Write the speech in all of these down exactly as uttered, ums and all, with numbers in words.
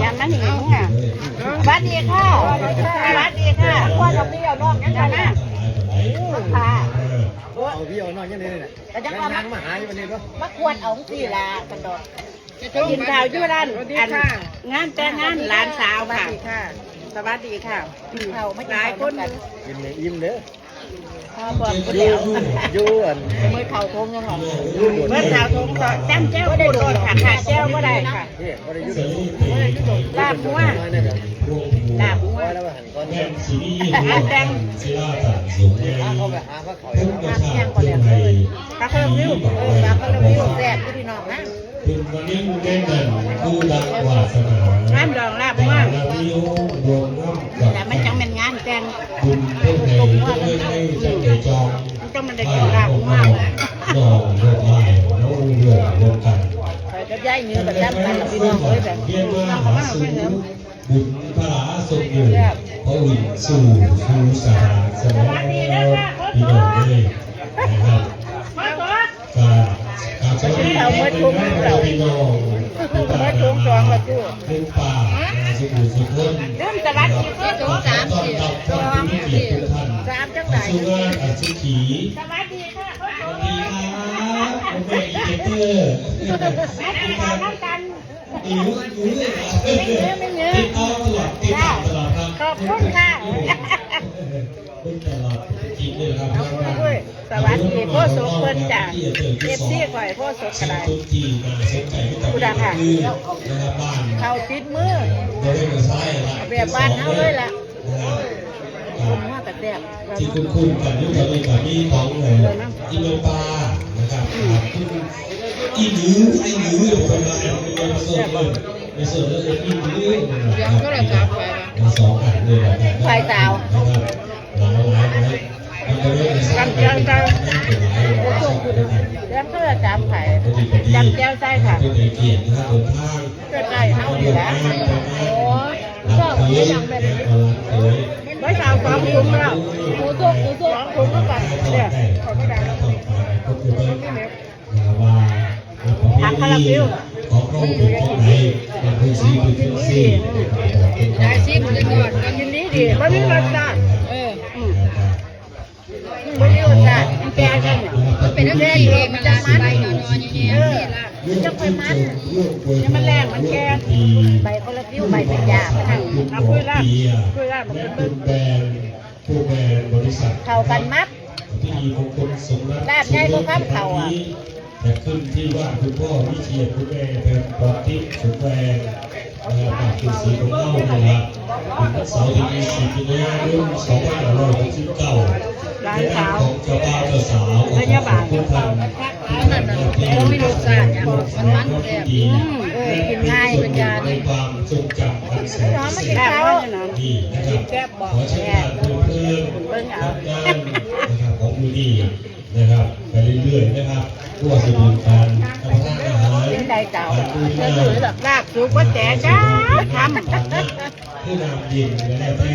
อย่างนั้นเองค่ะ สวัสดีค่ะ สวัสดีค่ะ พ่อกับพี่เอาน้องยังไงนะค่ะ เอาพี่เอาน้องยังไงเนี่ย แต่ยังว่า ยังมาหาอยู่วันนี้ก็ มาขวดเอาสี่ละกันดอก กินข้าวอยู่ร้าน สวัสดีค่ะ อัน งานแต่งงานหลานสาวค่ะ สวัสดีค่ะ กินข้าวมากินข้าว หลายคน นำกัน กินให้อิ่มเด้อ พอบอกคนเดียว อยู่อัน เมื่อเฒ่าทงยังหรอ เมื่อเฒ่าทงก็จำแจ้วบ่ได้โดนค่ะ ขาดแจ้วบ่ได้ค่ะ เนี่ยบ่ได้อยู่โดน ลาบงัว ลาบงัว แล้วว่าหันก่อน แม่นสิมี อาหารแต่ง ศิลาจันทร์สูงแม่น เอาไปหาพระเขา เพิ่นก็ทราบเพิ่นให้ ปลาคาราเมล เออ ปลาคาราเมลแซ่บอยู่พี่น้องนะ เป็นวันนี้แม่นั่นคือดังวาสนา งานดองลาบงัว ลาบเลี้ยวรวมน้ำกับ แต่มันจังเป็นงานแต่ง บุญเพิ่นให้เพิ่นให้จังได้จอง มันต้องมันได้กินลาบงัว น้องเลือดลายน้องเลือดรวมกัน ไปกับยายเหนือกับจำกันล่ะพี่น้องเอ้ย แบบ เรียนมาหาสู่ บุญพระสมบูรณ์พระวินสู่สู่สหาสมัยพี่น้องเอ้ยนะครับ ก็กราบสวัสดีพี่น้องผู้ตาหาผู้ป่าสุขุมสุขน เริ่มสวัสดี ต้อนรับท่านผู้มีเกียรติทุกท่าน สามจังไหน สู่งานอัศขี สวัสดีค่ะ สวัสดีครับผมเอกเกเตอร์ แม่ติดตามน้ำกัน อิ๋วอิ๋วติดตามตลอดติดตามตลอดครับ ขอบคุณค่ะ เป็นตลอดทุกคลิปเลยครับ ขอบคุณด้วย สวัสดีโฆษกเพิ่นจ้ะ เอฟซี ข่อยโฆษกก็ได้ ทุกทีมาสนใจก็จะ ผู้ใดค่ะ มีคือนะครับบ้าน เขาติดมือ บริเวณซ้ายละ แบบบ้านเฮาเลยล่ะ นะครับ ผมว่ากระแทก ที่คุ้นๆกันอยู่ตอนนี้ก็มีของเอ่ออีเมลปานะครับ อ่าคุณอีหนูอีหนูอยู่คนละแห่งในโซนเลยในโซนเลยอีหนูนะครับ เดี๋ยวก็เลยจับไปละ มีสองอันเลยนะครับ ฝ่ายสาว นะครับหลายหลายหลายมันก็เลยในสามเป็นหลายหลายสองนะครับ เดี๋ยวก็เลยจับไป จำแก้วใส่ค่ะ เป็นเกียรตินะครับเดินทาง ใกล้ๆเฮานี่แหละ โอ้ หลานเขยนะ หลานเขย เมื่อเช้าสองถุงแล้ว หมูสุก หมูสุก สองถุงก็ก่อน เนี่ย เขาก็ได้ ว่าประเพ ผักคาราฟิ ณี ว ของเขาเป็นจังไหน บางคนสีเป็นจังซี่ ได้ซิมเลยก่อน ยินดีดี มันมีรสชาติ เออ อืม บ่มีรสชาติ มันแก่จัง มันเป็นน้ำแดงเอง มันจะมัน ใบหน่อยๆ เออ มันจะค่อยมัน เนี่ยมันแรง มันแก่ ใบคาราฟิว ใบเป็นยา มันนั่ง เอาคุยละ คุยละ มันเป็นเบิ่ง ผู้แทนบริษัท เข้ากันมัด พิธีมงคลสมรส ลาบใหญ่กว่าคำเขาอะ จัดขึ้นที่บ้านคุณพ่อวิเชียร คุณแม่แพรพรทิพย์สมแพง เอ่อ ปากกรุงศรีของเรานี่ละ เป็นวันเสาร์ที่ยี่สิบกันยายนสองพันห้าร้อยหกสิบเก้า หลานสาว ในนามของเจ้าบ่าวเจ้าสาว ขอบคุณทุกท่าน ที่ร่วมงานร่วมพิธี อืม เออ กินง่าย เป็นยา ในความทรงจำอันแสนพิเศษ นี่นะครับ ขอเชิญท่านเพื่อนๆ เบิ่งเอา รับงานนะครับ ของมื้อนี้นะครับ ไปเรื่อยๆ นะครับ เพื่อสะดวกการรับประทานอาหาร เป็นไดเจ้า การดูแล ลาบสุกบ่แจ๋จ้าคำ คือน้ำเย็นก็แล้วแต่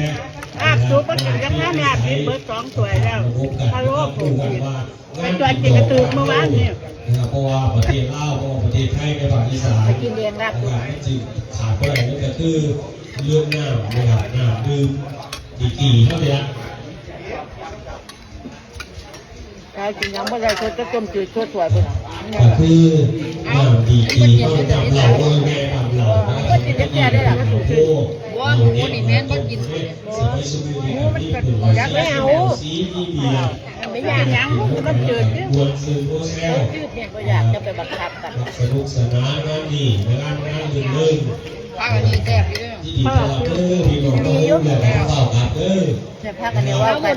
ลาบสุกบ่กินกับน้ำลาบดิบเบิดสองถ้วยแล้ว พะโล้ผง ไปตรวจกินกระตือเมื่อวานนี่ นะครับ เพราะว่าประเทศลาว เพราะว่าประเทศไทยในภาคอีสาน ไปกินเลี้ยงลาบ นะครับ มันจึงขาดบ่ได้นั่นก็คือเรื่องน้ำนะครับ น้ำดื่มดีๆ เท่านี้ละ ขายกินหยังบ่ได้ สดก็ต้มจืด สดถ้วยพุ่น ก็คือน้ำดีๆ เท่าน้ำเหล้า เออ แม่น้ำเหล้านะครับ ก็กินแต่ได้ล่ะ โอ้ ว่าหมูนี่แม่นบ่กิน สมัยสมัยนี้ หมูมันก็ มีผง อยากไม่เอา สีมีเบียร์ ไม่อยากหยัง มันจืด ควรซื้อโมแซล จืดเนี่ยบ่อยากจะไปบังคับกัน สนุกสนานงานนี่งานงานเรื่องเรื่อง ปลาอันนี้แซ่บอยู่เด้อ ที่ดีตลอดเด้อพี่น้องต้องรู้เรื่องของเฝ้าครับเด้อ แต่พักอันนี้ว่ากัน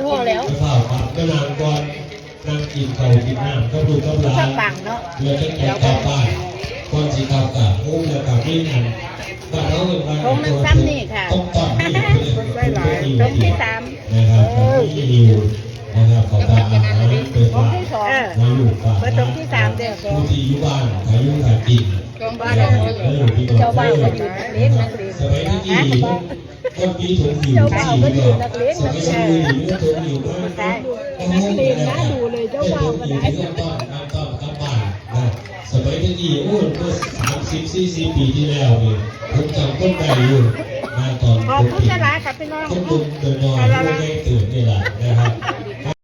เฝ้าครับก็นานก่อนนั่งกินข้าวกินน้ำก็ดูกับหลาน ข้าวปังเนาะ เพื่อจะแก่กลับบ้านก่อนสิกลับกลับโอ้แล้วกลับนี่นั่นบ้านเราเอิ้นว่า ของมันซ้ำนี่ค่ะ ต้องต้อนนี่ ใส่หลาย ตรงที่สาม นะครับ เออ ที่อยู่นะครับ ขอบคุณอาหารเป็น ของที่สอง มาอยู่ฝาก เปิดตรงที่สามเด้อ ผู้ที่อยู่บ้านอายุหากิน ของบ้าน เออ พี่น้อง เจ้าบ้านก็อยู่นักเลงนักเลง สมัยที่นี่ คนมีถุงหิว เจ้าบ่าวก็อยู่นักเลงนักเลง สมัยที่นี่ถุงหิวมาก ใช่ นักเลงน่าดูเลย เจ้าบ่าวก็ได้ เป็นถุงหิวที่ต้อง ต้องกลับบ้านนะ สมัยตะกี้โอ้ยเมื่อสามสิบสี่สิบปีที่แล้วนี่ผมจำคนได้อยู่นะตอน ขอบ ผม คุณ เป็น หลายๆค่ะพี่น้อง คนหนุ่มหน่อยๆ เอาละ ไม่ได้เต